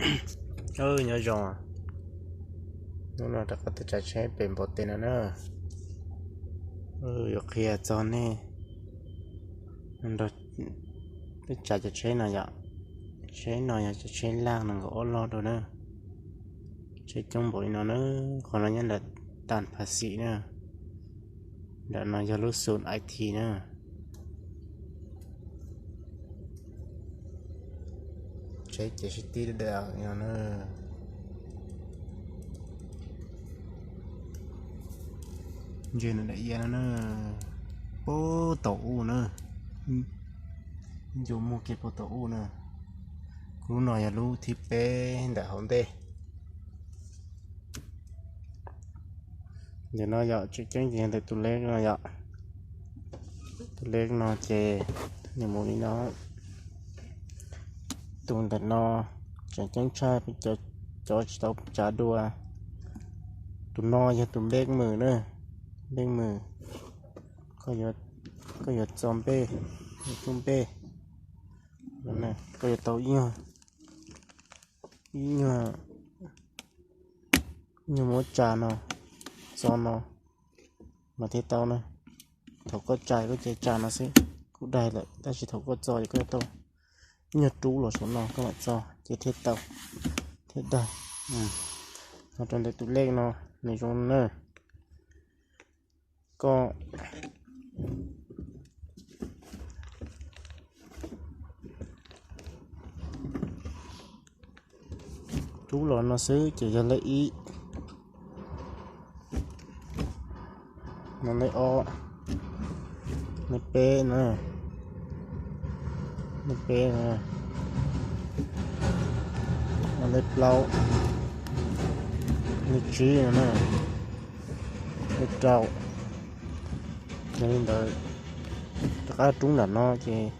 Nyob zoo, hnub no rov qab tuaj tsav tsheb pem npau tes no na. Yuav qhia txog nej nrog peb tsav cov tsheb no yom. Tsheb no yog cov tsheb laj nees nkaum ob log dua na. Tsheb coob npaum li no na. Qhov no nyob nram Tam Phav Xim na. Nram no yog lub xu I T na. Tsheb ces sib tib dawm no na. Ntsia daim iav no na, puag thaum ub na, ncua muag kiag puag thaum ub na. Kuv lub no yog lub thib peb ntawm hauv ntej. Ntawm no yom, tseem ceeb ces yog ntawm tus leb no yom. Tus leb no ces nws mus li no. Tus ntawm no tseem ceeb tshaj, cov tsis tau tsav dua. Tus no yog tus npej mws na, npej mws. Koj yuav txo npej, yuav tub npej, koj yuav tau ib nyuag, ib nyuag muab tsa no, txo no mas thiaj tau na. Thaum koj tsa koj cia tsa no xwb kuj daig lawm, tab sis thaum koj txo ces koj yuav tau ib nyuag rub los saum no koj mam txo ces thiaj tau, thiaj daig. Ho rau ntawm tus lej no nws zoo na. Koj rub los no xwb ces yog lej ib, no lej ob, lej peb na, lej peb na, no lej plaub, lej tsib no na, lej rau. Yog li ntawd, rov qab rub nram no ces